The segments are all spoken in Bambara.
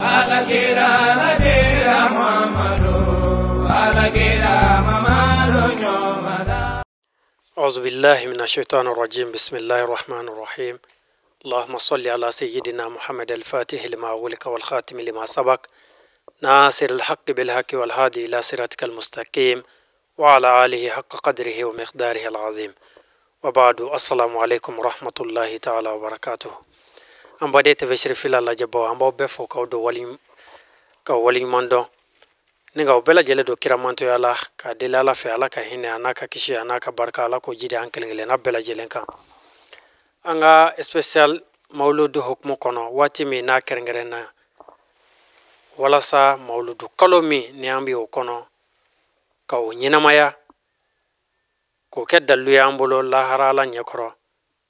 Alakira nakira Muhammadu alakira Mamadu ɲɔmada. أعوذ بالله من الشيطان الرجيم. بسم الله الرحمن الرحيم. اللهم صل على سيدنا محمد الفاتح لما أغلق والخاتم لما سبق ناصر الحق بالحق والهادي إلى صراطك المستقيم وعلى آله حق قدره ومقداره العظيم. وبعد، السلام عليكم ورحمة الله تعالى وبركاته. An baden TV Cherifila lajɛbaw, an b'aw bɛɛ fo k'aw don wali ka waleɲuman dɔn ni k'aw bɛɛ lajɛlen don kiramantoya la, k'a deli Ala fɛ, Ala ka hinɛ a n'a ka kisi a n'a ka barika, Ala k'o jidi an kelen kelenna bɛɛ lajɛlen kan. An ka spécial mawuludu hukumu kɔnɔ, waati min n'a kɛrɛnkɛrɛnna walasa mawuludu kalo min ni an bɛ o kɔnɔ, ka o ɲɛnamaya k'o kɛ dalilu ye an bolo lahara Ala ɲɛkɔrɔ,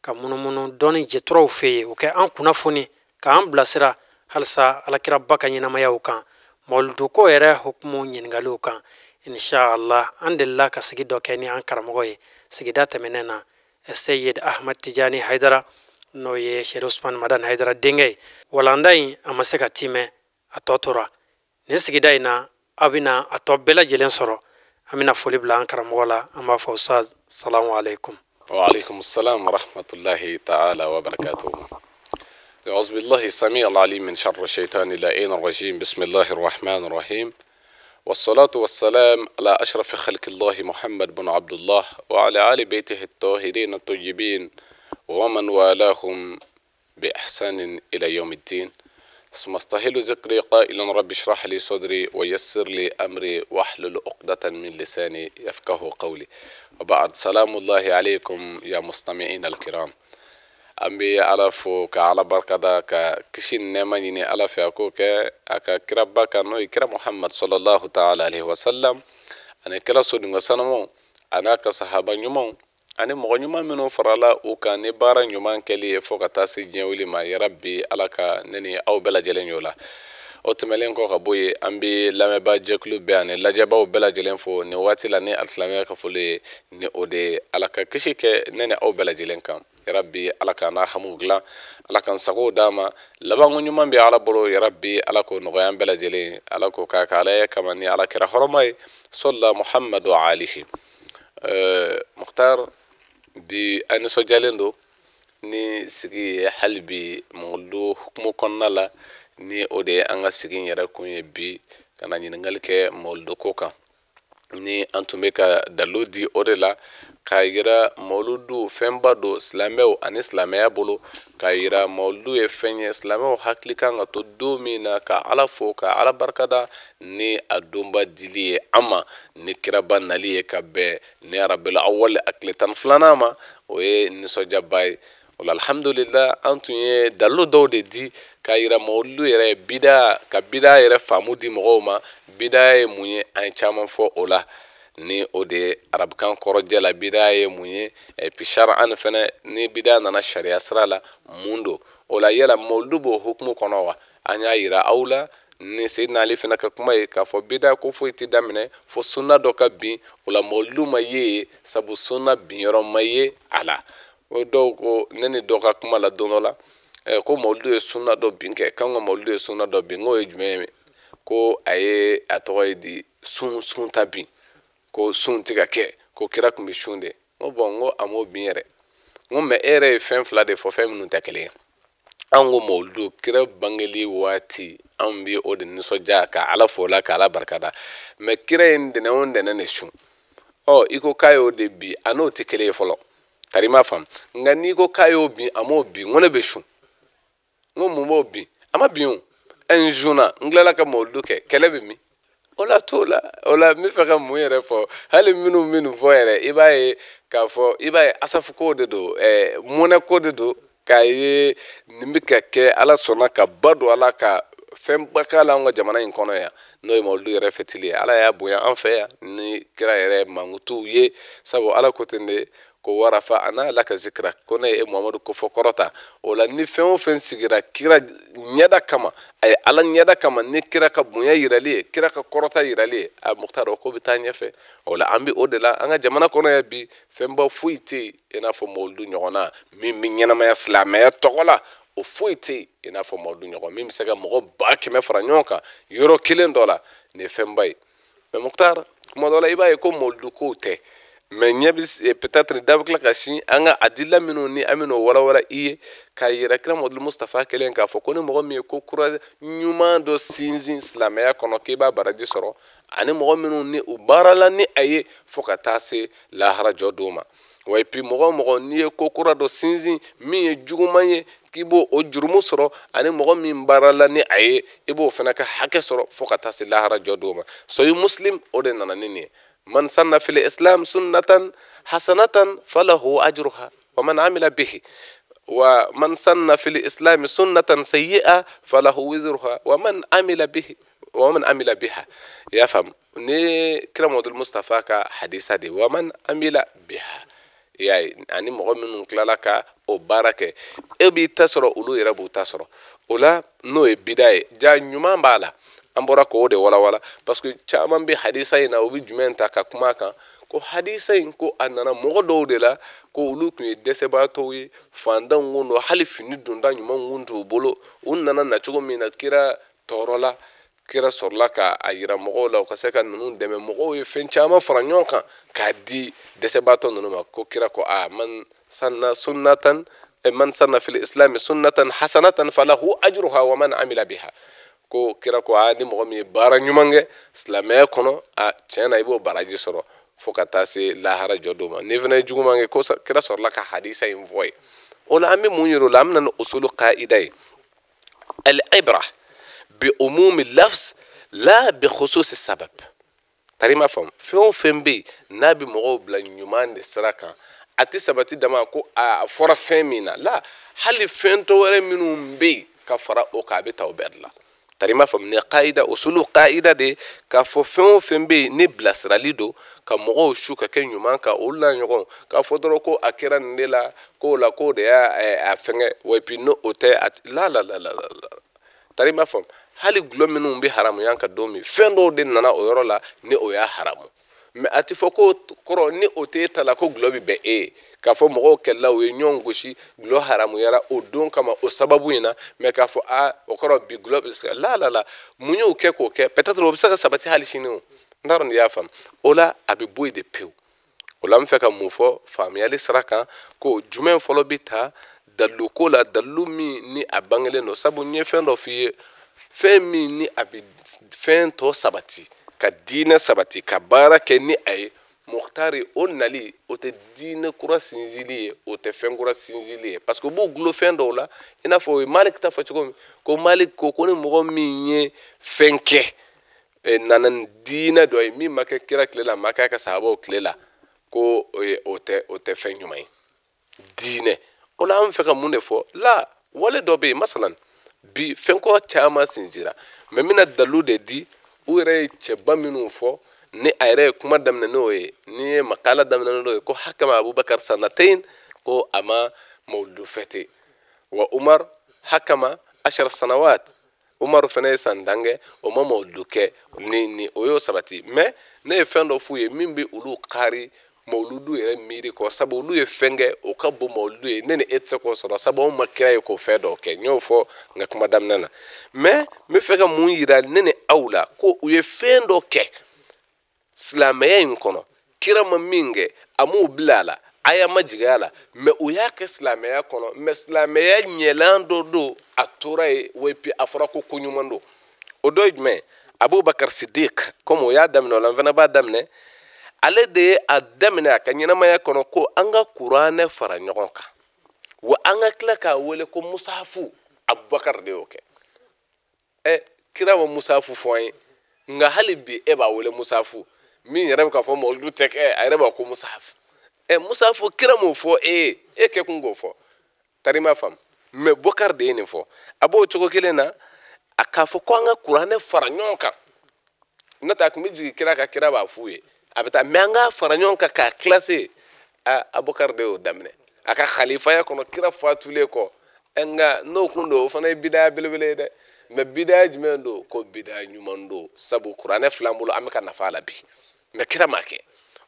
ka munumunu dɔɔni jɛturaw fɛ yen, o kɛ an kunnafoni k'an bilasira halisa alakiraba ka ɲɛnamayaw kan, mawuludu ko yɛrɛ hukumu ɲininkaliw kan. Inshallah, an delila ka sigi dɔ kɛ ni an karamɔgɔ ye sigida tɛmɛnen na, Seyid Ahmad Tijani Haidara, n'o ye Seri Usman Madani Haidara denkɛ ye. Walanda in a ma se ka timɛ, a tɔ tora nin sigida in na. Aw bɛna a tɔ bɛɛ lajɛlen sɔrɔ. An bɛna foli bila an karamɔgɔ la. An b'a fɔ ustaz, salamu aleykum. وعليكم السلام ورحمة الله تعالى وبركاته. أعوذ بالله السميع العليم من شر الشيطان اللعين الرجيم. بسم الله الرحمن الرحيم، والصلاة والسلام على أشرف خلق الله محمد بن عبد الله وعلى آل بيته الطاهرين الطيبين ومن والاهم بإحسان إلى يوم الدين. ثم استهل ذكري قائلا: رب اشرح لي صدري ويسر لي أمري واحلل عقدة من لساني يفقه قولي. وبعد، سلام الله عليكم يا مستمعين الكرام. An bɛ Ala fo ka Ala barikada ka kisi ni nɛɛma ɲini Ala fɛ, a k'o kɛ a ka kiraba kan, n'o ye kira Muhamad sallallahu ta'ala alaihi wasallam, ani kira sodenka sanumaw, a n'a ka sahaba ɲumanw, ani mɔgɔ ɲuman minnu farala u kan ni baara ɲuman kɛli ye fo ka taa se diɲɛ wuli ma. Yarabi, Ala ka ne ni aw bɛɛ lajɛlen y'o la. O tɛmɛlen kɔ ka bɔ yen, an bɛ lamɛnbaa jɛkulu bɛɛ ani lajɛbaw bɛɛ lajɛlen fo nin waati la ni alisilamɛya ka foli ye, ni o de ye Ala ka kisi kɛ ne ni aw bɛɛ lajɛlen kan. Yarabi, Ala k'an n'a hamuw dilan, Ala k'an sagow d'an ma, labanko ɲuman bɛ Ala bolo. Yarabi, Ala k'o nɔgɔya an bɛɛ lajɛlen, Ala k'o k'a ka Ala ye kama ni Ala kɛra hɔrɔma ye, sɔlla Muhamadu alihi. Mukhtar, bi an nisɔndiyalen don ni sigi ye hali bi mawuludu hukumu kɔnɔna la, ni o de ye an ka sigi in yɛrɛ kun ye bi, ka na ɲininkali kɛ mawuludu ko kan, ni an tun bɛ ka dalilu di o de la k'a yira mawuludu fɛnba don silamɛw ani silamɛya bolo, k'a yira mawuludu ye fɛn ye silamɛw hakili kan ka to don min na ka Ala fo ka Ala barikada ni a donba dili ye an ma, ni kiraba nali ye ka bɛn ni arabila awali a tile 12nan ma. O ye nisɔndiyaba ye. O la, alhamdulillah, an tun ye dalilu dɔw de di k'a yira mawuludu yɛrɛ ye bida, ka bida yɛrɛ faamu di mɔgɔw ma, bida ye mun ye. An ye caman fɔ o la, ni o de ye arabukan kɔrɔjɛ la bida ye mun ye, et puis shar'an fɛnɛ, ni bida nana sariya sira la, mun don. O la, yala mawuludu b'o hukumu kɔnɔ wa? An y'a yira aw la ni Seyidina Ali fɛnɛ ka kuma ye k'a fɔ bida ko foyi tɛ daminɛ fo sunna dɔ ka bin. O la, mawuludu ma ye yen, sabu sunna binyɔrɔ ma ye a la. O dɔw ko ne ni dɔ ka kuma la don dɔ la, ko mawuludu ye sunna dɔ bin kɛ, k'an ka mawuludu ye sunna dɔ bin. N k'o ye jumɛn ye? Ko a ye a tɔgɔ ye di, sun ta bin, ko sun tɛ ka kɛ, ko kira tun bɛ sun de. N ko bɔn, n ko a m'o bin yɛrɛ. N ko mɛ e yɛrɛ ye fɛn fila de fɔ, fɛn minnu tɛ kelen ye. An ko mawuludu, kira bangeli waati, anw bɛ o de nisɔndiya ka Ala fo o la ka Ala barikada, mɛ kira ye ntɛnɛn o ntɛnɛn de sun. Ɔ, i ko k'a y'o de bin, a n'o tɛ kelen ye fɔlɔ, tari m'a faamu. Nka n'i ko k'a y'o bin, a m'o bin. N ko ne bɛ sun, n ko mun b'o bin? A ma bin o. N sunna, n tilala ka mawuludu kɛ, kɛlɛ bɛ min o la? T'o la. O la, n bɛ fɛ ka mun yɛrɛ fɔ? Hali minnu fɔ yɛrɛ, i b'a ye k'a fɔ, i b'a ye asafu ko de don, mɔnɛ ko de don, k'a ye nin bɛ ka kɛ. Ala sɔnna ka ba don, Ala ka fɛnba k'a la an ka jamana in kɔnɔ yan, n'o ye mawuludu yɛrɛ fɛtili ye. Ala y'a bonya an fɛ yan ni kira yɛrɛ mankutuw ye, sabu Ala ko ten de ko warafa ana laka zikra, ko ne ye Muhamadu ko fɔ kɔrɔta. O la, ni fɛn o fɛn sigira kira ɲɛda kama, a ye Ala ɲɛda kama, ni kira ka bonya yirali ye, kira ka kɔrɔta yirali ye, a Mukutari, o ko bɛ taa ɲɛfɛ. O la, an bɛ o de la an ka jamana kɔnɔ yan bi. Fɛnba foyi tɛ yen i n'a fɔ mawuludu ɲɔgɔnna min bɛ ɲɛnamaya silamɛya tɔgɔ la. O foyi tɛ yen i n'a fɔ mawuludu ɲɔgɔn min bɛ se ka mɔgɔ 100,000 fara ɲɔgɔn kan yɔrɔ kelen dɔ la. Nin ye fɛnba ye. Mɛ Mukhtar, kuma dɔ la i b'a ye ko mawuludu kow tɛ, mɛ ɲɛ bɛ peut-être da bɛ tila ka sin an ka adila minnu ni an bɛn'o walawala i ye k'a yira kira Mamadu Mustafa kelen k'a fɔ ko ni mɔgɔ min ye ko kura ɲuman dɔ sinsin silamɛya kɔnɔ k'i b'a baraji sɔrɔ, ani mɔgɔ minnu ni u baarala ni a ye fo ka taa se lahara jɔ don ma. Wa et puis mɔgɔ o mɔgɔ n'i ye ko kura dɔ sinsin min ye juguman ye k'i b'o o jurumu sɔrɔ, ani mɔgɔ min baarala ni a ye i b'o fana ka hakɛ sɔrɔ fo ka taa se lahara jɔ don ma. Sɔyi Muslim o de nana ni nin ye. Man sanna fil islam sunnatan hasanatan falahu ajruha wa man amila bihi, wa man sanna fil islam sunnatan sayyi'a falahu wizruha wa man amila bihi wa man amila biha. I y'a faamu, ni kira Mamadu Mustafa ka hadisa de wa man amila biha, i y'a ye, ani mɔgɔ minnu tilala ka o baara kɛ, e b'i ta sɔrɔ, olu yɛrɛ b'u ta sɔrɔ. O la n'o ye bida ye, ja ɲuman b'a la, an bɔra k'o de walawala, parce que caman bɛ hadisa in na, u bɛ jumɛn ta ka kuma kan ko hadisa in ko a nana mɔgɔ dɔw de la ko olu tun ye dɛsɛbaatɔw ye, fantanw kun don, hali fini donta ɲuman kun t'u bolo. U nana na cogo min na kira tɔɔrɔ la, kira sɔrɔla ka a yira mɔgɔw la u ka se ka ninnu dɛmɛ. Mɔgɔw ye fɛn caman fara ɲɔgɔn kan k'a di dɛsɛbaatɔ ninnu ma. Ko kira ko a man sanna sunnatan, man sanna fil islam sunnatan hasanatan falahu ajruha wa man amila biha. Ko kira ko a ni mɔgɔ min ye baara ɲuman kɛ silamɛya kɔnɔ, a tiɲɛ na i b'o baraji sɔrɔ fo ka taa se lahara jɔ don ma. N'i fana ye juguman kɛ, ko kira sɔrɔla ka hadisa in fɔ ye. O la an bɛ mun yir'o la, an bɛ na ni usulu qaida ye. Al-ibra bi umumi lafz la bi khususi sabab. Tari ma faamu, fɛn o fɛn bɛ yen n'a bɛ mɔgɔw bila ɲuman de sira kan, a tɛ sabati dama ko a fɔra fɛn min na la, hali fɛn tɔ wɛrɛ minnu bɛ yen ka fara o kan, a bɛ ta o bɛɛ de la. Tari ma faamu, ni qaida usulu qaida de k'a fɔ fɛn o fɛn bɛ yen ni bilasirali don ka mɔgɔw su ka kɛ ɲuman kan, olu la ɲɔgɔn k'a fɔ dɔrɔn ko a kɛra nin de la, k'o la k'o de y'a a fɛngɛ, wa et puis n'o tɛ a la la la la la. Tari ma faamu, hali gulɔ minnu bɛ haramuya ka don min, fɛn dɔw de nana o yɔrɔ la ni o y'a haramu, mɛ a tɛ fɔ ko kɔrɔ ni o t'e ta la ko gulɔ bɛ bɛn e ye. K'a fɔ mɔgɔw kɛlɛla, u ye ɲɔgɔn gosi, gulɔ haramuyara o don kama o sababu in na, mɛ k'a fɔ a o kɔrɔ bi gulɔ bɛ se ka la la la, mun y'o kɛ k'o kɛ, peut-être o bɛ se ka sabati hali sini o, n t'a dɔn n'i y'a faamu. O la a bɛ bɔ yen de pewu. O la n bɛ fɛ ka mun fɔ faamuyali sira kan, ko jumɛn fɔlɔ bɛ ta dalilu ko la, dalilu min ni a bangelen don. Sabu n ye fɛn dɔ f'i ye, fɛn min ni a bɛ fɛn tɔ sabati, ka diinɛ sabati, ka baara kɛ ni a ye, Mukhtari o nali o tɛ diinɛ kura sinsinli ye, o tɛ fɛn kura sinsinli ye, parce que u b'u gulo fɛn dɔw la. I n'a fɔ o ye Malik ta fɔ cogo min, ko Malik ko ko ni mɔgɔ min ye fɛn kɛ, nana ni diinɛ dɔ ye min ma kɛ kira tile la, a ma kɛ a ka sahabaw tile la, ko o tɛ fɛn ɲuman ye diinɛ. O la an bɛ fɛ ka mun de fɔ la, wale dɔ bɛ yen, masalan bi fɛn kura caman sinsinra, mɛ n bɛna dalilu de di u yɛrɛ ye cɛba minnu fɔ, ni a yɛrɛ ye kuma daminɛ n'o ye, n'i ye makala daminɛ n'o ye, ko hakama Abubakar sanatain, ko a ma mawuludu fɛte, wa Umar hakama ashara sanawat, Umar fana ye san tan kɛ, o ma mawuludu kɛ, ni o y'o sabati. Mɛ ne ye fɛn dɔ f'u ye min bɛ olu kari mawuludu yɛrɛ miiri kɔ, sabu olu ye fɛn kɛ o ka bon mawuludu ye, ne ni e tɛ se k'o sɔrɔ, sabu anw ma kira ye k'o fɛn dɔw kɛ. N y'o fɔ n ka kuma daminɛ na, mɛ n bɛ fɛ ka mun yira ne ni aw la, ko u ye fɛn dɔ kɛ silamɛya in kɔnɔ, kira ma min kɛ, a m'u bila a la, aya ma jigin a la, mɛ u y'a kɛ silamɛya kɔnɔ, mɛ silamɛya ɲɛlan dɔ don, a tora yen, wa et puis a fɔra ko ko ɲuman don. O dɔ ye jumɛn ye? Abubakar Sidik, komi o y'a daminɛ o la, n fana b'a daminɛ. Ale de ye a daminɛ a ka ɲɛnamaya kɔnɔ ko an ka kuranɛ fara ɲɔgɔn kan, wa an ka tila k'a wele ko musafu. Abubakar de y'o kɛ. Kira ma musafu fɔ an ye, nka hali bi e b'a wele musafu, min yɛrɛ bɛ k'a fɔ mawuludu tɛ kɛ, a yɛrɛ b'a ko musafu. Musafu kira m'o fɔ e ye, e kɛ kun k'o fɔ. Tari ma faamu, mɛ Bukari de ye nin fɔ. A b'o cogo kelen na, a k'a fɔ ko an ka kuranɛ fara ɲɔgɔn kan, n'o tɛ a tun bɛ jigin kira kan, kira b'a f'u ye, a bɛ taa, mɛ an k'a fara ɲɔgɔn kan k'a kilase. Abubakar de y'o daminɛ a ka khalifaya kɔnɔ, kira fatulen kɔ. Nka n'o kun don, o fana ye bidaya belebele ye dɛ. Mɛ bidaya jumɛn don? Ko bidaya ɲuman don, sabu kuranɛ filan bolo, an bɛ ka nafa a la bi, mɛ kira m'a kɛ.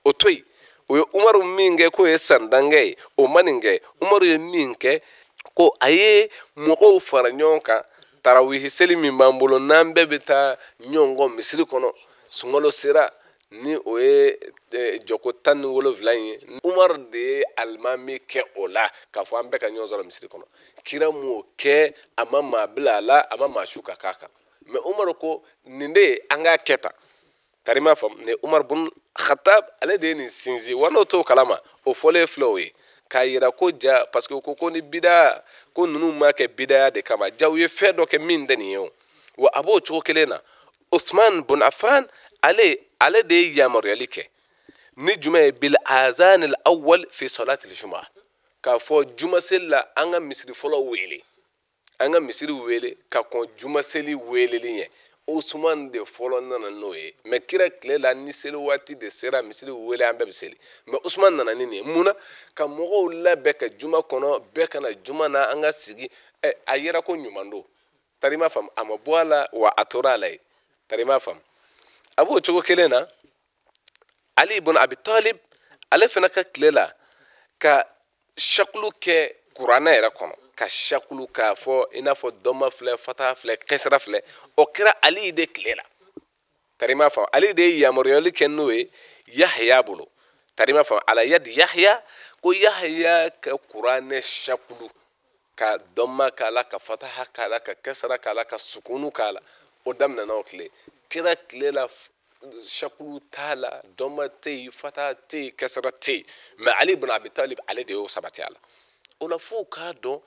O to yen, o ye Umaru min kɛ k'o ye san tan kɛ ye, o ma nin kɛ. Umaru ye min kɛ, Ko a ye mɔgɔw fara ɲɔgɔn kan tarawihi seli min b'an bolo n'an bɛɛ bɛ taa ɲɔgɔn kɔ misiri kɔnɔ sunkalo sera ni o ye jɔko 17 in ye Umar de ye alimami kɛ o la k'a fɔ an bɛɛ ka ɲɔgɔn sɔrɔ misiri kɔnɔ kira m'o kɛ a ma maa bila a la a ma maa su ka k'a kan mais Umar ko nin de ye an k'a kɛ tan tari m'a faamu ni Umar bun Khattab ale de ye nin sinsin wa n'o t'o kalama o fɔlen filɛ o ye k'a yira ko ja parce que ko ni bida ko ninnu ma kɛ bidaya de kama ja u ye fɛn dɔ kɛ min tɛ nin ye o wa a b'o cogo kelen na Usman bun Affan ale de ye yamaruyali kɛ ni jumɛn ye bil azan al awwal fi salat al juma k'a fɔ juma seli la an ka misiri fɔlɔ wele an ka misiri wele ka kɔn juma seli weleli ɲɛ Usman de fɔlɔ nana n'o ye mais kira tile la ni seli waati de sera misiri wele an bɛɛ bɛ seli mais Usman nana ni nin ye mun na ka mɔgɔw labɛn ka juma kɔnɔ bɛɛ ka na juma na an ka sigi a yera ko ɲuman don tari m'a faamu a ma bɔ a la wa a tora a la yen tari m'a faamu a b'o cogo kelen na Ali ibn Abi Talib ale fana ka tile la ka shakulu kɛ kuranɛ yɛrɛ kɔnɔ ka shakulu k'a fɔ i n'a fɔ dɔma filɛ fata filɛ kɛsira filɛ o kɛra Ali de tile la tari m'a faamu Ali de ye yamaruyali kɛ n'o ye Yahya bolo tari m'a faamu ala yadi Yahya ko Yahya ka kuranɛ shakulu ka dɔma k'a la ka fataha k'a la ka kɛsira k'a la ka sukunu k'a la o daminɛna o tile kira tile la shakulu t'a la dɔma tɛ yen fataha tɛ yen kɛsira tɛ yen mais Ali ibn Abi Talib ale de y'o sabati a la o la f'u k'a dɔn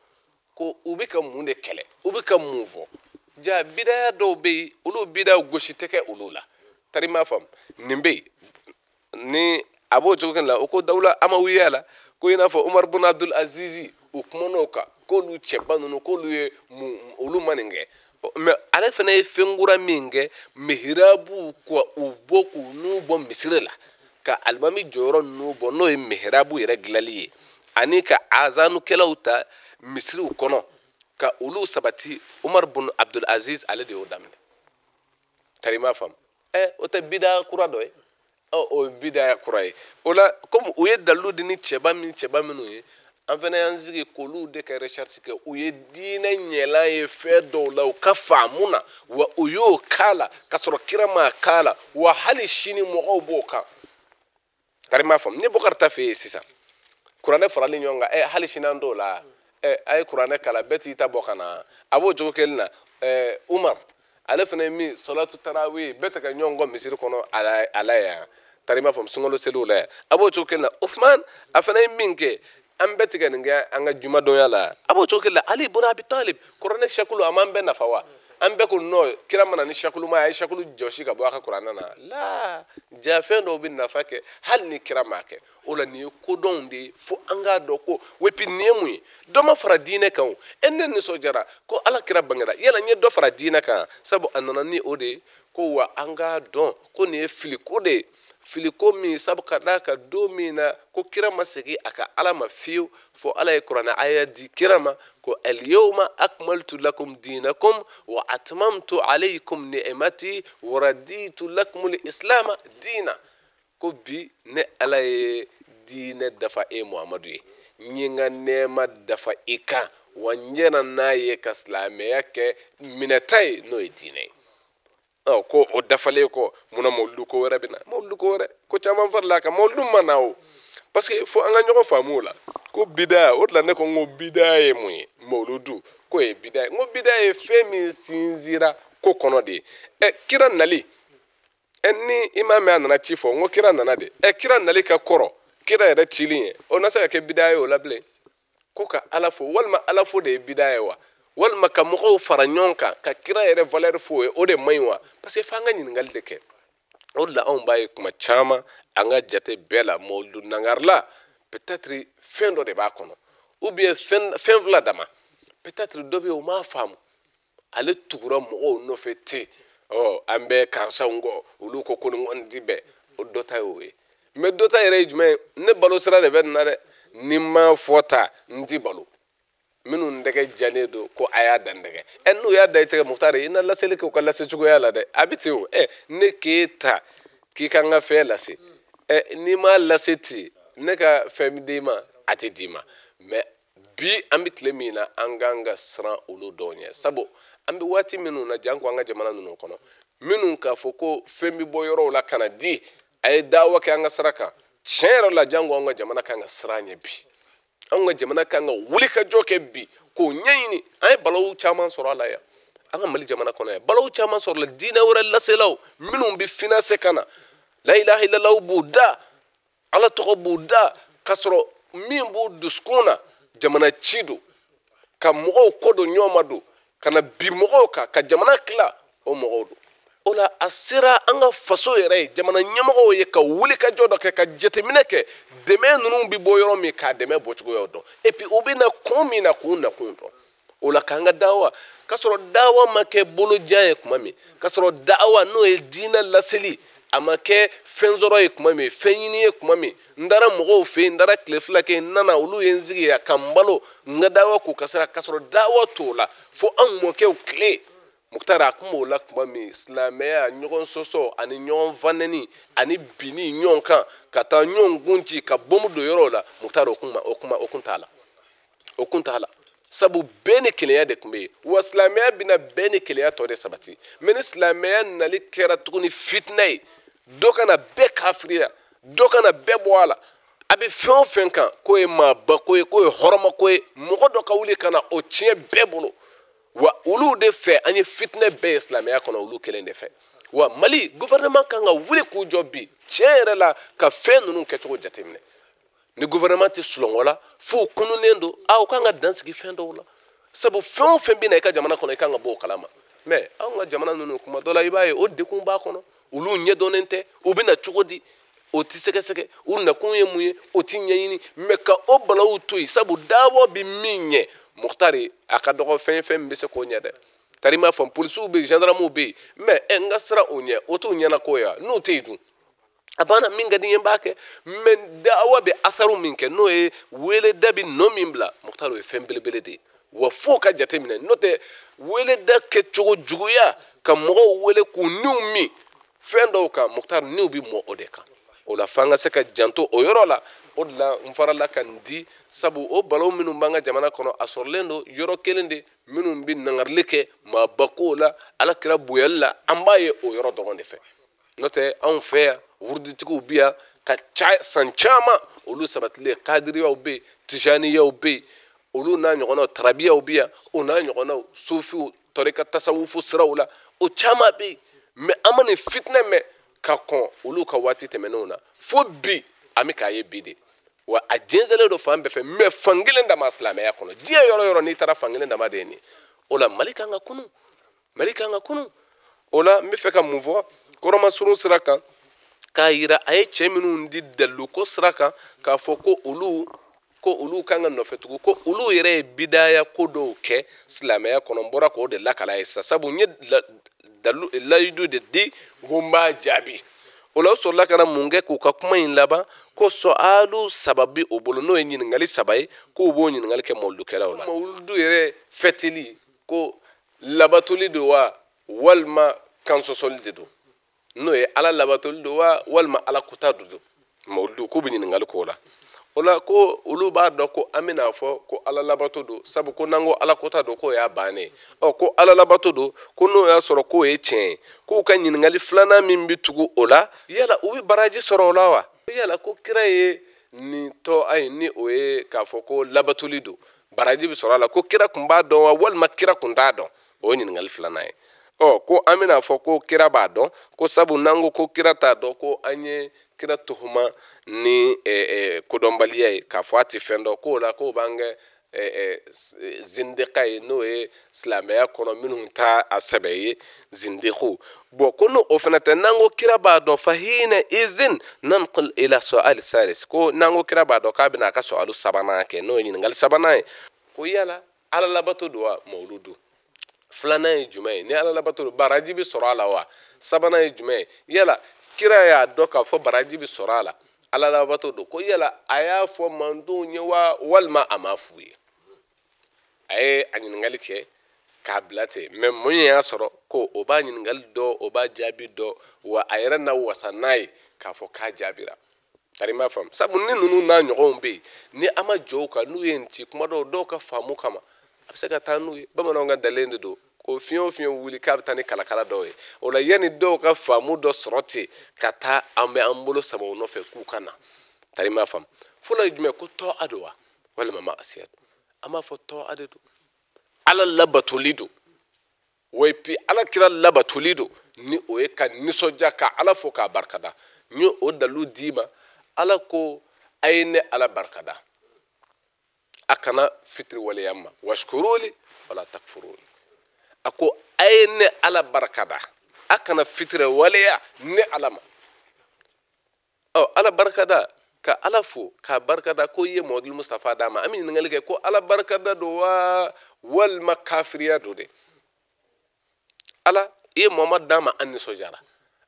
ko u bɛ ka mun de kɛlɛ u bɛ ka mun fɔ ja bidaya dɔw bɛ yen olu bidaw gosi tɛ kɛ olu la tari m'a faamu nin bɛ yen ni a b'o cogo kelen la o ko dawula amawiya la ko i n'a fɔ Umar bun Abdul Azizi u kumana o kan k'olu cɛba ninnu k'olu ye mun olu ma nin kɛ mais ale fana ye fɛn kura min kɛ mihirabu ka u bɔ k'u n'u bɔ misiri la ka alimami jɔyɔrɔ ninnu bɔ n'o ye mihirabu yɛrɛ dilanli ye ani ka azanukɛlaw ta misiriw kɔnɔ ka olu sabati Umar bun Abdul Aziz ale de y'o daminɛ tari m'a faamu o tɛ bida kura dɔ ye o ye bidaya kura ye o la komi u ye dalilu di ni cɛba minnu ye an fana y'an sigi k'olu de ka recherche kɛ u ye diinɛ ɲɛlan ye fɛn dɔw la u ka faamu na wa u y'o k'a la ka sɔrɔ kira m'a k'a la wa hali sini mɔgɔw b'o kan tari m'a faamu ni Bukari ta fɛ yen sisan kuranɛ farali ɲɔgɔn kan hali sini an t'o la a ye kuranɛ kalan bɛɛ t'i ta bɔ ka na a b'o cogo kelen na Umar ale fana ye min salatu tarawih bɛɛ tɛ ka ɲɔgɔn kɔ misiri kɔnɔ a la yan tari m'a faamu sunkalo seliw la yan a b'o cogo kelen na Usman a fana ye min kɛ an bɛɛ tigɛ nin kɛ an ka jumadonya la a b'o cogo kelen la Ali ibn Abi Talib kuranɛ shakulu a m'an bɛɛ nafa wa an bɛɛ ko nɔ kira mana ni shakulu ma a ye shakulu jɔsi ka bɔ a ka kuranɛ na la ja fɛn dɔw bɛ nafa kɛ hali ni kira m'a kɛ o la nin ye kodɔnw de ye fo an k'a dɔn ko wepi nin ye mun ye dɔ ma fara diinɛ kan o ne nisɔndiyara ko ala kira bangera yala n ye dɔ fara diinɛ kan sabu a nana ni o de ye ko wa an k'a dɔn ko nin ye filiko de ye filiko min sabu ka d'a kan don min na ko kira ma segin a ka ala ma fiyewu fo ala ye kuranɛ aya di kira ma ko al-yawma akmaltu lakum dinakum wa atmamtu alaykum ni'mati wa raditu lakum al-islam dina ko bi ne ala ye diinɛ dafa e Muhamadu ye n ye n ka nɛɛma dafa i kan wa n jɛna n'a ye ka silamɛya kɛ minɛta ye n'o ye diinɛ ye ko o dafalen kɔ munna mawuludu ko wɛrɛ bɛ na mawuludu ko wɛrɛ ko caman farila a kan mawuludu ma na o parce que fo an ka ɲɔgɔn faamu o la ko bidaya o de la ne ko n ko bidaya ye mun ye mawuludu k'o ye bidaya ye n ko bidaya ye fɛn min sinsinra ko kɔnɔ de ye kira nali ni i m'a mɛn a nana ci fɔ n ko kira nana de kira nali ka kɔrɔ kira yɛrɛ cili ye o na se ka kɛ bidaya ye o la bilen ko ka ala fo walima ala fo de ye bidaya ye wa walima ka mɔgɔw fara ɲɔgɔn kan ka kira yɛrɛ valeur fo ye o de man ɲi wa parce que f'an ka ɲininkali de kɛ o de la anw b'a ye kuma caman an ka jate bɛɛ la mawuludu nangarila peut-être fɛn dɔ de b'a kɔnɔ ou bien fɛn fila dama peut-être dɔ bɛ yen o m'a faamu ale tugura mɔgɔw nɔfɛ ten an bɛ karisaw kɔ olu ko ko ni kɔni ti bɛn o dɔ ta y'o ye mais dɔ ta yɛrɛ ye jumɛn ye ne balo sira de bɛ nin na dɛ ni n m'a fɔ ta n ti balo minnu tɛgɛ jalen don ko a y'a dan tɛgɛ n'u y'a da i tɛgɛ Mukutari i na laseli kɛ u ka lase cogoya la dɛ a bɛ ten o ne k'e ta k'i ka n ka fɛn lase n'i m'a lase ten ne ka fɛn min d'i ma a tɛ d'i ma mais Bi an bɛ tile min na, an kan ka siran olu dɔw ɲɛ, sabu an bɛ waati minnu na, janko an ka jamana ninnu kɔnɔ, minnu k'a fɔ ko fɛn bɛ bɔ yɔrɔw la ka na di, a ye dawa kɛ an ka sira kan. Tiɲɛ yɛrɛ la, janko an ka jamana kan ka siran ɲɛ bi. Anw ka jamana kan ka wuli ka jɔ kɛ bi k'o ɲɛɲini. An ye balawu caman sɔrɔ a la yan, an ka Mali jamana kɔnɔ yan, balawu caman sɔrɔ la. Diinɛ wɛrɛ laselaw minnu bɛ finanse ka na, la ilaha illallah b'u da, Ala tɔgɔ b'u da, k'a sɔrɔ min b'u dusukun na jamana ci don, ka mɔgɔw kɔ don ɲɔgɔn ma don, ka na bi mɔgɔw kan, ka jamana tila, o mɔgɔw don. O la a sera an ka faso yɛrɛ ye, jamana ɲɛmɔgɔw ye, ka wuli ka jɔ dɔ kɛ, ka jateminɛ kɛ dɛmɛ ninnu bɛ bɔ yɔrɔ min, k'a dɛmɛ bɔcogoyaw dɔn, et puis u bɛ na kun min na, k'u nakun dɔn. O la k'an ka dawa, k'a sɔrɔ dawa ma kɛ bolojan ye tuma min, k'a sɔrɔ dawa n'o ye diinɛ laseli, a ma kɛ fɛn sɔrɔ ye tuma min, fɛn ɲini ye tuma min. N taara mɔgɔw fɛ yen, n taara tile 2 kɛ, n nana, olu ye n sigi yan ka n balo, n ka dawa k'u ka sira, k'a sɔrɔ dawa t'o la fo an mɔkɛw tile. Mukutari, a kun b'o la tuma min, silamɛya ɲɔgɔn sɔsɔ ani ɲɔgɔn fanɛni ani binni ɲɔgɔn kan, ka taa ɲɔgɔn kun ci, ka bɔnbu don yɔrɔw la, Mukutari, o kun t'a la, o kun t'a la. Sabu bɛɛ ni kelenya de tun bɛ yen, wa silamɛya bɛna bɛɛ ni kelenya tɔ de sabati. Mɛ ni silamɛya nali kɛra tuguni fitinɛ ye, dɔ kana bɛɛ kafiriya, dɔ kana bɛɛ bɔ a la, a bɛ fɛn o fɛn kan k'o ye maaba ko ye, k'o ye hɔrɔma ko ye, mɔgɔ dɔ ka wuli ka na o tiɲɛ bɛɛ bolo. Wa olu de fɛ an ye fitinɛ bɛɛ ye silamɛya kɔnɔ, olu kelen de fɛ. Wa Mali gouvernement kan ka wuli k'u jɔ bi tiɲɛ yɛrɛ la, ka fɛn ninnu kɛcogo jateminɛ. Ni gouvernement tɛ sunɔgɔ la, f'u kununnen don, u kan ka dan sigi fɛn dɔw la, sabu fɛn o fɛn bɛ na i ka jamana kɔnɔ, i kan ka bɔ o kalama. Mɛ anw ka jamana ninnu, kuma dɔ la i b'a ye o degun b'a kɔnɔ, olu ɲɛdɔnnen tɛ, u bɛ na cogo di, o tɛ sɛgɛsɛgɛ, u nakun ye mun ye, o tɛ ɲɛɲini. Mɛ ka o balawu to yen, sabu dabɔ bɛ min ɲɛ, Mukutari, a ka dɔgɔ fɛn fɛn min bɛ se k'o ɲɛ dɛ. Tari m'a faamu, polisiw bɛ yen, gendarmew bɛ yen, mɛ n ka siran o ɲɛ, o t'u ɲɛnako ye wa? N'u tɛ yen dun, a banna, min ka di n ye n b'a kɛ. Mɛ dawa bɛ asaru min kɛ, n'o ye weleda bɛ nɔ min bila, Mukutari, o ye fɛn belebele de ye. Wa f'o ka jateminɛ, n'o tɛ weleda kɛcogo juguya, ka mɔgɔw wele k'u niw min fɛn dɔw kan, Mukutari, niw bɛ mɔ o de kan. O la f'an ka se ka janto o yɔrɔ la. O de la n farala ka nin di, sabu o balawu minnu b'an ka jamana kɔnɔ, a sɔrɔlen don yɔrɔ kelen de, minnu bɛ nangarili kɛ maaba kow la, Ala kira bonyali la, an b'a ye o yɔrɔ dɔrɔn de fɛ. N'o tɛ anw fɛ yan, wuruditigiw bɛ yan ka ca san caman, olu sabatilen, kadiriyaw bɛ yen, tijaniyaw bɛ yen, olu n'a ɲɔgɔnnaw, tarabiyaw bɛ yan, o n'a ɲɔgɔnnaw, sufiw, tɔrika tasawufu siraw la, o caman bɛ yen. Mɛ an ma nin fitinɛ mɛn ka kɔn olu ka waati tɛmɛnenw na fo bi, an bɛ k'a ye bi de. Wa a jɛnsɛnlen don fan bɛɛ fɛ, mɛ fan kelen dama silamɛya kɔnɔ, diɲɛ yɔrɔ yɔrɔ n'i taara, fan kelen dama de ye nin ye. O la Mali kan ka kunu, Mali kan ka kunu. O la n bɛ fɛ ka mun fɔ kɔrɔmasurun sira kan, k'a yira a ye cɛ minnu di daliluko sira kan, k'a fɔ ko olu kan ka nɔfɛ tugun, ko olu yɛrɛ ye bidaya ko dɔw kɛ silamɛya kɔnɔ. N bɔra k'o de lakala ye sisan, sabu n ye layidu de di, n ko n b'a jaabi. O la o sɔrɔla ka na mun kɛ k'u ka kuma in laban, ko sɔalu 3 bɛ o bolo, n'o ye ɲininkali 3 ye, k'u b'o ɲininkali kɛ mawuludukɛlaw la. Mawuludu yɛrɛ fɛtili, ko labatoli don wa, walima kansɔsɔli de don, n'o ye Ala labatoli don wa, walima Ala kota de don. Mawuludu k'u bɛ ɲininkali k'o la. O la ko olu b'a dɔn ko an bɛna fɔ ko Ala labato don, sabu ko n'an ko Ala kota don, k'o y'a bannen ye. Ko Ala labato don, ko n'o y'a sɔrɔ k'o ye tiɲɛ ye, k'u ka ɲininkali filanan min bɛ tugu o la, yala u bɛ baraji sɔrɔ o la wa? Yala ko kira ye nin tɔ ayi, ni o ye k'a fɔ ko labatoli don, baraji bɛ sɔrɔ a la, ko kira kun b'a dɔn wa, walima kira kun t'a dɔn? O ye ɲininkali filanan ye. Ko an bɛna fɔ ko kira b'a dɔn, ko sabu n'an ko ko kira t'a dɔn, ko an ye kira tuhuma ni kodɔnbaliya ye, k'a fɔ a tɛ fɛn dɔn, k'o la k'o b'an kɛ zindika ye, n'o ye silamɛya kɔnɔ minnu t'a a sɛbɛ ye, zindiku. Bɔn, ko n'o fana tɛ, n'an ko kira b'a dɔn, fahina izin nanqul ila su'al salis, ko n'an ko kira b'a dɔn, k'a bɛna a ka su'alu sabanan kɛ, n'o ye ɲininkali sabanan ye, ko yala Ala labato don wa mawuludu? Filanan ye jumɛn ye? Ni Ala labato don, baraji bɛ sɔrɔ a la wa? Sabanan ye jumɛn ye? Yala kira y'a dɔn k'a fɔ baraji bɛ sɔrɔ a la, Ala labato don, ko yala a y'a fɔ mantonw ye wa, walima a m'a f'u ye? A ye a ɲininkali kɛ k'a bila ten, mɛ mun y'a sɔrɔ ko o b'a ɲininkali dɔn, o b'a jaabi dɔn, wa a yɛrɛ na wasa n'a ye k'a fɔ k'a jaabira. Tari m'a faamu sabu ni ninnu n'a ɲɔgɔnw bɛ yen ni an ma jɔ u kan n'u ye nin ci kuma dɔw ka faamu kama a bɛ se ka taa n'u ye. Bamananw ka dalen de don ko fiɲɛ o fiɲɛ wuli k'a bɛ taa ni kalakala dɔw ye. O la yanni dɔw ka faamu dɔ sɔrɔ ten ka taa an bɛ an bolo sama u nɔfɛ k'u ka na. Tari m'a faamu fɔlɔ ye jumɛn ko tɔ'a don wa walima ma asiya don. An b'a fɔ tɔ'a de don, ala labatoli don, wa et puis ala kira labatoli don ni o ye ka nisɔndiya ka ala fo k'a barikada. N ye o dalu d'i ma. Ala ko a ye ne ala barikada, a kana fitiri waleya ma, washkuruli wala takfuruli. A ko a ye ne ala barikada, a kana fitiri waleya ne ala ma. Ɔ ala barikada ka ala fo k'a barikada ko i ye Mamadu Mustafa d'a ma. An bɛ ɲininkali kɛ ko ala barikada don wa walima kafiriya don de? Ala i ye Mamadu d'a ma, an nisɔndiyara.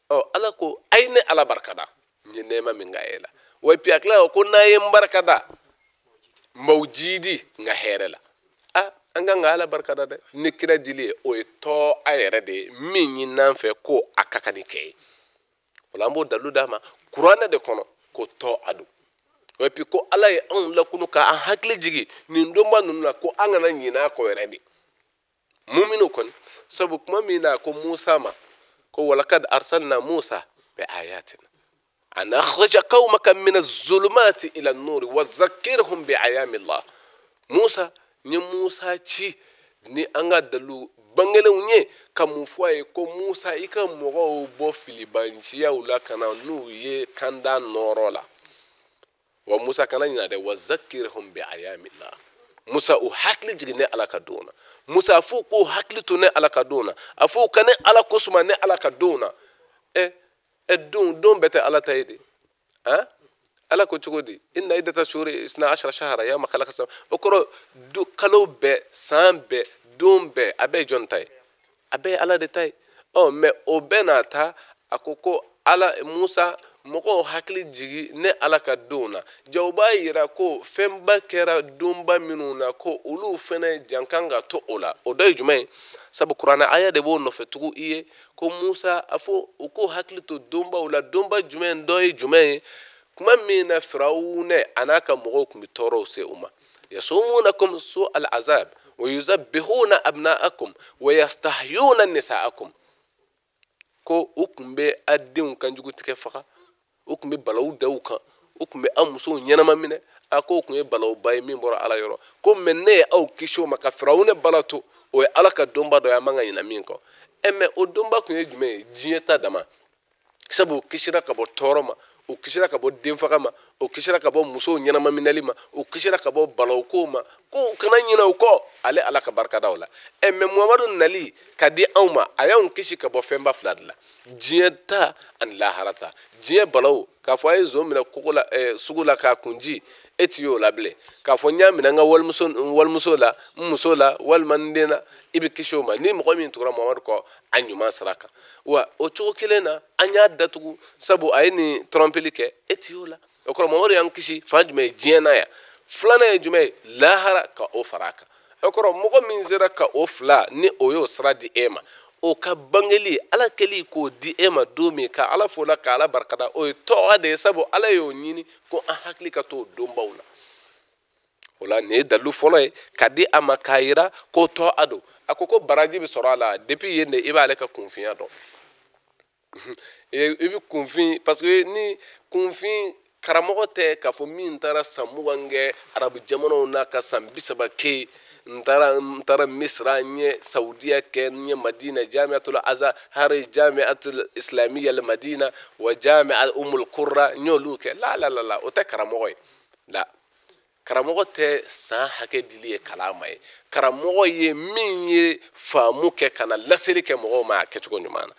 Ɔ ala ko a ye ne ala barikada, n ye nɛɛma min k'a ye la. Wa puis a tilala ko n'a ye n barikada n b'aw jiidi n ka hɛrɛ la. A an kan ka ala barikada dɛ. Ni kira dili ye o ye tɔ a yɛrɛ de ye min ɲin'an fɛ ko a ka kan ni kɛ ye. O la an b'o dalu d'a ma kuranɛ de kɔnɔ ko tɔ a don. Wa puis ko ala ye anw lakunu k'an hakili jigin nin donba ninnu na ko an kana ɲinɛ a kɔ yɛrɛ de. Muminu kɔni sabu kuma min na ko Musa ma ko walakad arsalna Musa bi ayatina an akhrija qawmaka min az-zulumati ila an-nur wa zakkirhum bi ayamillah. Musa ni Musa ci ni an ka dalu bangelenw ye ka mun fɔ a ye ko Musa i ka mɔgɔw bɔ filibanciyaw la ka na n'u ye kanda nɔrɔ la. Wa Musa kana ɲinɛ dɛ, wa zakkirhum bi ayamillah. Musa o hakili jigin ne ala ka don na. Musa a fɔ k'o hakili to ne ala ka don na. A fɔ ka ne ala kosuma ne ala ka don na. Don bɛɛ tɛ ala ta ye de. Han? Ala ko cogo di? Inna iddata shuhuri isna ashara shahara yawma khalaqa sama. O kɔrɔ kalo bɛɛ, san bɛɛ, don bɛɛ, a bɛɛ ye jɔn ta ye? A bɛɛ ye ala de ta ye. Ɔ mɛ o bɛɛ n'a ta a ko ko ala Musa mɔgɔw hakili jigi ne ala ka don na. Ja o b'a yira ko fɛnba kɛra donba minnu na ko olu fɛnɛ jan kan ka to o la. O dɔ ye jumɛn ye? Sabu kuranɛ aya de b'o nɔfɛ tugun i ye ko Musa a fɔ u k'o hakili to donbaw la. Donba jumɛn dɔ ye jumɛn ye? Kuma min na Firawunɛ a n'a ka mɔgɔw tun bɛ tɔɔrɔw se u ma. Yasumunakum su al azab wa yuzabbihuna abna'akum wa yastahyuna nisa'akum. Ko u tun bɛ a denw kanjugu tigɛ faga, u tun bɛ balawu da u kan, u tun bɛ an musow ɲɛnama minɛ. A ko o tun ye balawuba ye min bɔra ala yɔrɔ. Ko mɛ ne ye aw kisi o ma ka Firawunɛ bala to, o ye ala ka donba dɔ ye an man ka ɲinɛ min kɔ. Ɛ mɛ o donba tun ye jumɛn ye? Diɲɛ ta dama. Sabu u kisira ka bɔ tɔɔrɔ ma, u kisira ka bɔ denfaga ma, u kisira ka bɔ musow ɲɛnama minɛli ma, u kisira ka bɔ balawukow ma, ko u kana ɲinɛ u kɔ. Ale ala ka barikada o la. Ɛ mɛ Muhamadu nali ka di anw ma, a y'anw kisi ka bɔ fɛnba fila de la, diɲɛ ta ani lahara ta. Diɲɛ balawu k'a fɔ a ye zon minɛ kogo la, sugu la k'a kunji, e ti y'o la bilen. K'a fɔ n y'a minɛ n ka walimuso la, n muso la, walima n den na, i bɛ kisi o ma. Ni mɔgɔ min tugura Muhamadu kɔ a ɲuman sira kan. Wa o cogo kelen na an y'a datugu sabu a ye nin tɔrɔnpeli kɛ, e ti y'o la. O kɔrɔ Muhamadu y'an kisi fan jumɛn ye diɲɛ na yan? Filanan ye jumɛn ye? Lahara ka o fara a kan. O kɔrɔ mɔgɔ min sera ka o fila ni o y'o sira di e ma, o ka bangeli ala kɛli k'o di e ma don min ka ala fo la ka ala barikada, o ye tɔgɔ de ye. Sabu ala y'o ɲini ko an hakili ka to o donbaw la. O la nin ye dalilu fɔlɔ ye ka di a ma k'a yira ko tɔgɔ don. A ko ko baraji bɛ sɔrɔ a la depuis yen de i b'ale ka kunfinya dɔn. I bɛ kunfin parce que ni kunfin karamɔgɔ tɛ k'a fɔ min taara san 20 kɛ arabu jamanaw na ka san 30 kɛ. N taara Misira, n ye Saudiya kɛ, n ye Madina, Jamiatul Azhar, Jamiatul Islamiyya al Madina wa Jamia Umul Qura, n y'olu kɛ. La la la la, o tɛ karamɔgɔ ye. La karamɔgɔ tɛ san hakɛ dili ye kalan ma ye. Karamɔgɔ ye min ye faamu kɛ ka na laseli kɛ mɔgɔw ma a kɛcogo ɲuman na.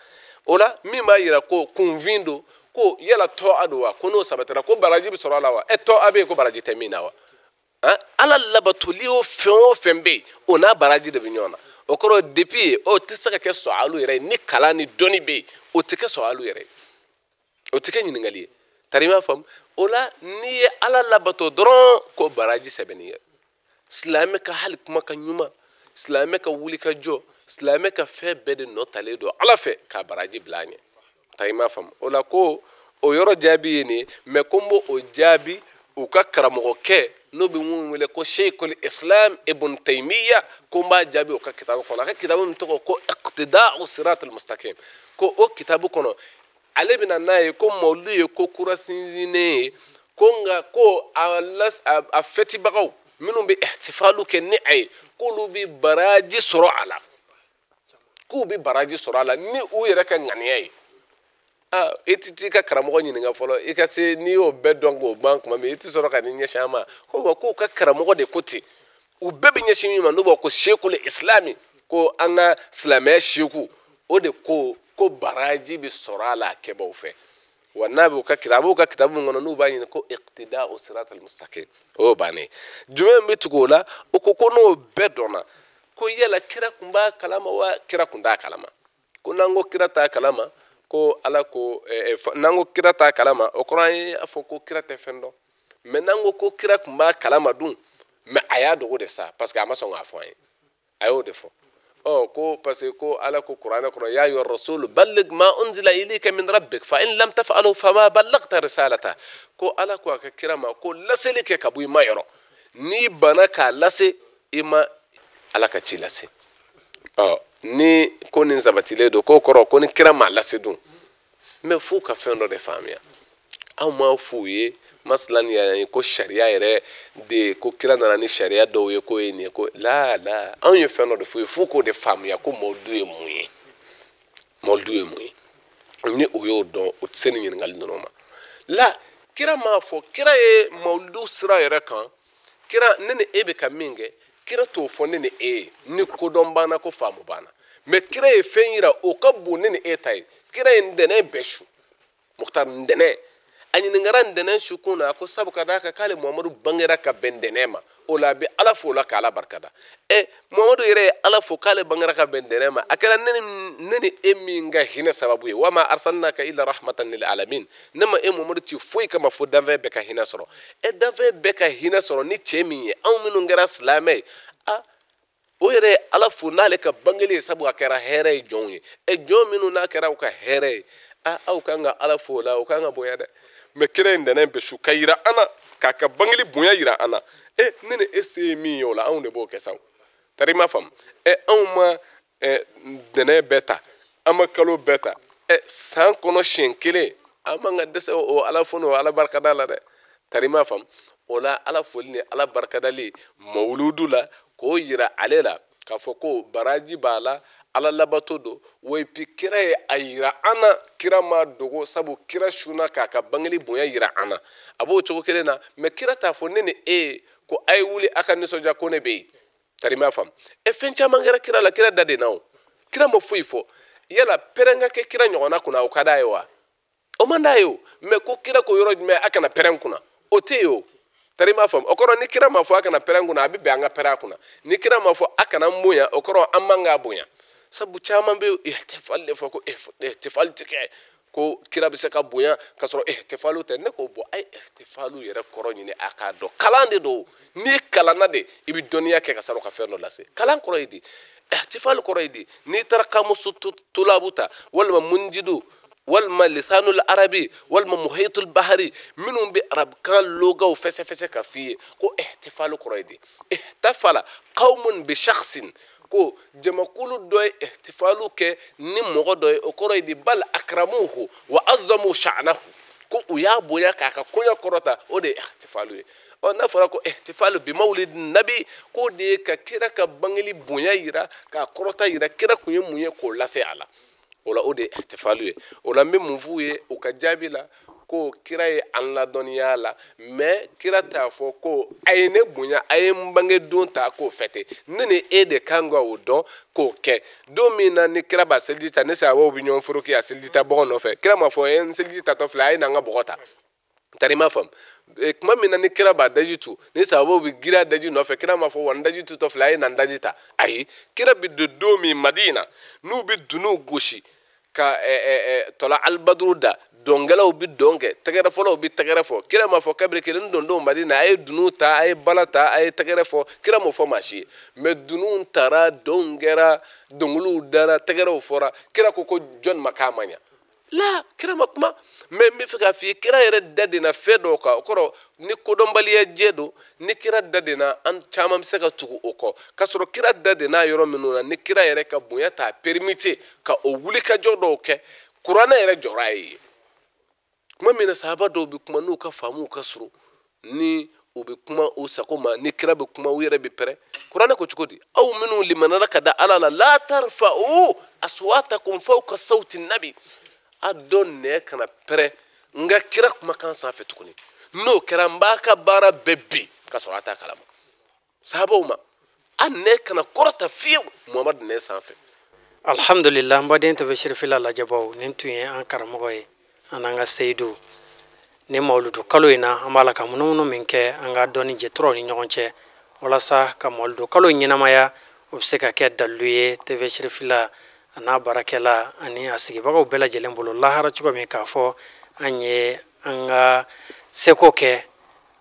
O la min b'a yira ko kunfin don, ko yala tɔgɔ don wa, ko n'o sabatira ko baraji bɛ sɔrɔ a la wa? Ɛ tɔgɔ bɛ yen ko baraji tɛ min na wa? Ala labatoli o fɛn o fɛn bɛ yen, o n'a baraji de bɛ ɲɔgɔn na. O kɔrɔ depuis o tɛ se ka kɛ sɔalu yɛrɛ ye ni kalan ni dɔnni bɛ yen, o tɛ kɛ sɔalu yɛrɛ ye, o tɛ kɛ ɲininkali ye. Tari m'a faamu? O la n'i ye ala labato dɔrɔn ko baraji sɛbɛnni ye. Silamɛ ka hali kumakan ɲuman, silamɛ ka wuli ka jɔ, silamɛ ka fɛn bɛɛ de nɔ talen don ala fɛ k'a baraji bila a ɲɛ. Tari m'a faamu? O la ko O yɔrɔ jaabi ye nin ye, mɛ ko n b'o o jaabi u ka karamɔgɔkɛ n'o bɛ mun wele ko Sheikhul Islam Ibn Taymiya, ko n b'a jaabi o ka kitabu kɔnɔ. A ka kitabu min tɔgɔ ko Iqtida'u Siratul Mustaqim, ko o kitabu kɔnɔ ale bɛna n'a ye ko mawuludu ye ko kura sinsinnen ye, ko nka ko a fɛtibagaw minnu bɛ ihtifalu kɛ ni a ye, k'olu bɛ baraji sɔrɔ a la, k'u bɛ baraji sɔrɔ a la ni u yɛrɛ ka ŋaniya ye. I ti t'i ka karamɔgɔ ɲininka fɔlɔ, i ka se n'i y'o bɛɛ dɔn k'o ban tuma min, i ti sɔrɔ ka n'i ɲɛsin a ma. Ko wa k'u ka karamɔgɔ de ko ten, u bɛɛ bɛ ɲɛsin min ma n'u b'a ko Sheikhul Islami, ko an ka silamɛya seku, o de ko ko baraji bɛ sɔrɔ a la a kɛbaaw fɛ. Wa n'a b'u ka kitabu, a b'u ka kitabu min kɔnɔ n'u b'a ɲini ko Iqtida'u Siratal Mustaqim, o y'o bannen ye. Jumɛn bɛ tugu o la? O ko ko n'o bɛɛ dɔnna, ko yala kira kun b'a kalama wa kira kun t'a kalama? Ko n'an ko kira t'a kalama, ko ala ko n'an ko kira t'a kalama, o kɔrɔ an ye a fɔ ko kira tɛ fɛn dɔn. Mɛ n'an ko ko kira kun b'a kalama dun, mɛ a y'a dogo de sa, parce que a ma sɔn k'a fɔ an ye, a y'o de fɔ. Ko parce que ko ala ko kuranɛ kɔnɔ, ya ayyuha rasulu balligh ma unzila ilayka min rabbik fa in lam taf'alu fama ballaghta risalata. Ko ala ko a ka kira ma ko laseli kɛ ka bɔ i ma yɔrɔ, n'i banna k'a lase, i ma ala ka ci lase. Ni ko nin sabatilen don, k'o kɔrɔ ko ni kira m'a lase dun. Mɛ f'u ka fɛn dɔ de faamuya. Anw m'a f'u ye masalan yɛrɛ ko sariya yɛrɛ de, ko kira nana ni sariya dɔw ye k'o ye nin ye, ko la la, anw ye fɛn dɔ de f'u ye, f'u k'o de faamuya ko mawuludu ye mun ye, mawuludu ye mun ye. Ni o y'o dɔn, o tɛ se nin ɲininkali ninnu ma. La kira m'a fɔ, kira ye mawuludu sira yɛrɛ kan, kira ne ni e bɛ ka min kɛ, kira t'o fɔ ne ni e ye, ni kodɔn banna ko faamu banna. Mɛ kira ye fɛn yira o ka bon ne ni e ta ye. Kira ye ntɛnɛn bɛɛ su, Mukhtar ntɛnɛn, a ɲininkara ntɛnɛn su kun na, a ko sabu ka d'a kan k'ale Muhamadu bangera ka bɛn ntɛnɛn ma, o la a bɛ ala fo o la k'ala barikada. Muhamadu yɛrɛ ye ala fo k'ale bangera ka bɛn ntɛnɛn ma, a kɛra ne ni e min ka hinɛ sababu ye. Wama arsalnaka illa rahmatan lil alamin, ne ma e Muhamadu ci foyi kama fo danfɛn bɛɛ ka hinɛ sɔrɔ. Danfɛn bɛɛ ka hinɛ sɔrɔ ni cɛ min ye, anw minnu kɛra silamɛ ye, o yɛrɛ ye ala fo n'ale ka bangeli ye, sabu a kɛra hɛrɛ ye jɔnw ye. Jɔn minnu n'a kɛra u ka hɛrɛ ye, aw kan ka ala fo o la, o kan ka bonya dɛ. Mɛ kira in ntɛnɛn bɛ su ka yira an na, k'a ka bangeli bonya yira an na. Ne ni e se ye min ye o la, anw de b'o kɛ sa o. Tari i m'a faamu? Anw ma ntɛnɛn bɛɛ ta, an ma kalo bɛɛ ta, san kɔnɔ siɲɛ kelen, an man ka dɛsɛ o ala fo n'o ala barikada la dɛ. Tari i m'a faamu? O la ala foli ni ala barikadali mawuludu la, k'o yira ale la k'a fɔ ko baraji b'a la, ala labato don. Wa epi kira ye a yira an na, kira ma dogo, sabu kira sunna k'a ka bangeli bonya yira an na. A b'o cogo kelen na, mɛ kira t'a fɔ ne ni e ye ko a ye wuli a ka nisɔndiya ko ne bɛ yen. Tari i m'a faamu? Fɛn caman kɛra kira la, kira da de na o, kira ma foyi fɔ. Yala pɛrɛn ka kɛ kira ɲɔgɔnna kunna, o ka d'a ye wa? O man d'a ye o. Mɛ ko kira ko yɔrɔ jumɛn a kana pɛrɛn kunna, o tɛ yen o. Tari i m'a faamu? O kɔrɔ ni kira ma fɔ a kana pɛrɛn kunna, a bɛ bɛn an ka pɛrɛn a kunna. Ni kira ma fɔ a kana n bonya, o kɔrɔ an man k'a bonya. Sabu caman bɛ ihtifal de fɔ ko ihtifal tɛ kɛ, ko kira bɛ se ka bonya k'a sɔrɔ ihtifalu tɛ. Ne ko bɔn, a ye ihtifalu yɛrɛ kɔrɔ ɲini a k'a dɔn. Kalan de don, n'i kalanna de i bɛ dɔnniya kɛ ka sɔrɔ ka fɛn dɔ lase. Kalan kɔrɔ ye di, ihtifal kɔrɔ ye di. N'i taara kamusu tulabu ta, walima munjidu, walima lisanul arabi, walima muhitul bahari, minnu bɛ arabukan logaw fɛsɛfɛsɛ ka f'i ye ko ihtifalu kɔrɔ ye di. Ihtafala qawmun bi shakhsin, ko jamakulu dɔ ye ihtifalu kɛ ni mɔgɔ dɔ ye, o kɔrɔ ye di bal akramuhu wa azzamu sha'nahu, ko u y'a bonya k'a ka koɲɛ kɔrɔta, o de ye ihtifalu ye. N'a fɔra ko ihtifalu bi mawlid nabi, k'o de ye ka kira ka bangeli bonya yira, k'a kɔrɔta yira, kira kun ye mun ye k'o lase a la. O la o de ye ihtifalu ye. O la n bɛ mun f'u ye u ka jaabi la, ko kira ye an ladɔnniya la, mɛ kira t'a fɔ ko a ye ne bonya, a ye n bange don ta k'o fɛte. Ne ni e de kan ka o dɔn k'o kɛ. Don min na ni kira b'a seliji ta, ne sababu bɛ ɲɔgɔn foroki a seliji ta bɔgɔ nɔfɛ, kira m'a fɔ n seliji tatɔ filɛ, a ye na n ka bɔgɔ ta. Tari i m'a faamu? Tuma min na ni kira b'a daji tu, ni sababu bɛ girin a daji nɔfɛ, kira m'a fɔ wa n daji tutɔ filɛ, a ye na n daji ta. Ayi, kira bɛ don don min Madina, n'u bɛ dununw gosi ka tɔla alibaduru da, dɔnkɛlaw bɛ dɔn kɛ, tɛgɛrɛfɔlaw bɛ tɛgɛrɛ fɔ. Kira m'a fɔ kabiri kelen don Madina, a ye dunun ta, a ye bala ta, a ye tɛgɛrɛ fɔ. Kira m'o fɔ maa si ye. Mɛ dununw taara, dɔnw kɛra, dɔnkiliw dara, tɛgɛrɛw fɔra. Kira ko ko jɔn ma k'a ma ɲa. La kira ma kuma, mais n bɛ fɛ k'a f'i ye kira yɛrɛ da denna fɛn dɔw kan. O kɔrɔ ni kodɔnbaliya jɛ don, ni kira da denna, an caman bɛ se ka tugu o kɔ, k'a sɔrɔ kira da denna yɔrɔ minnu na, ni kira yɛrɛ ka bonya t'a permite ka o wulikajɔ dɔw kɛ. Kuranɛ yɛrɛ jɔra a ye kuma min na, sahaba dɔw bɛ kuma n'u ka faamuw ka surun, ni u bɛ kuma u sago ma, ni kira bɛ kuma u yɛrɛ bɛ pɛrɛn. Kuranɛ ko cogo di? Aw minnu limanara ka da Ala la, la tarfa'u aswatakum fawqa sawti nabi, a dɔn nɛ kana pɛrɛn n ka kira kumakan sanfɛ tuguni. N'o kɛra n b'a ka baara bɛɛ bi ka sɔrɔ a t'a kalama. Sahabaw ma, a nɛ kana kɔrɔta fiyewu Muhamadu nɛ sanfɛ. Alhamdulillah, n baden TV Sirifila lajɛbaw, nin tun ye an karamɔgɔ ye, an n'an ka seyidu. Ni mawuludu kalo in na, an b'a la ka munumunu min kɛ an ka dɔnni jɛturaw ni ɲɔgɔn cɛ walasa ka mawuludu kalo ɲɛnamaya, o bɛ se ka kɛ dalilu ye TV Sirifila a n'a baarakɛla ani a sigibagaw bɛɛ lajɛlen bolo lahara cogo min, k'a fɔ an ye an ka seko kɛ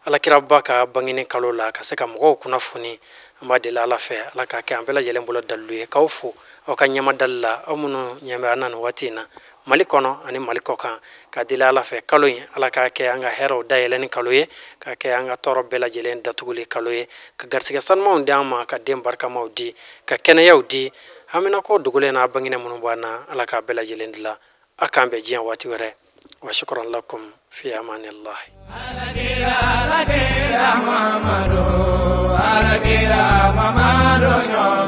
alakiraba ka bangeni kalo la ka se ka mɔgɔw kunnafoni. An b'a deli Ala fɛ, Ala k'a kɛ an bɛɛ lajɛlen bolo dalilu ye. K'aw fo aw ka ɲɛmadali la, aw minnu ɲɛ bɛ an na nin waati in na Mali kɔnɔ ani Mali kɔ kan. Ka deli Ala fɛ, kalo in, Ala k'a kɛ an ka hɛrɛw dayɛlɛnni kalo ye, k'a kɛ an ka tɔɔrɔ bɛɛ lajɛlen datuguli kalo ye, ka garisɛgɛ sanumanw di an ma, ka den barikamaw di, ka kɛnɛyaw di, haminako dogolen n'a banginɛ minnu b'an na, Ala k'a bɛɛ lajɛlen dilan. A k'an bɛn diɲɛ waati wɛrɛ. Wa shukran lakum fi amanillahi. Alakira, alakira Muhammadu, alakira Muhammadu.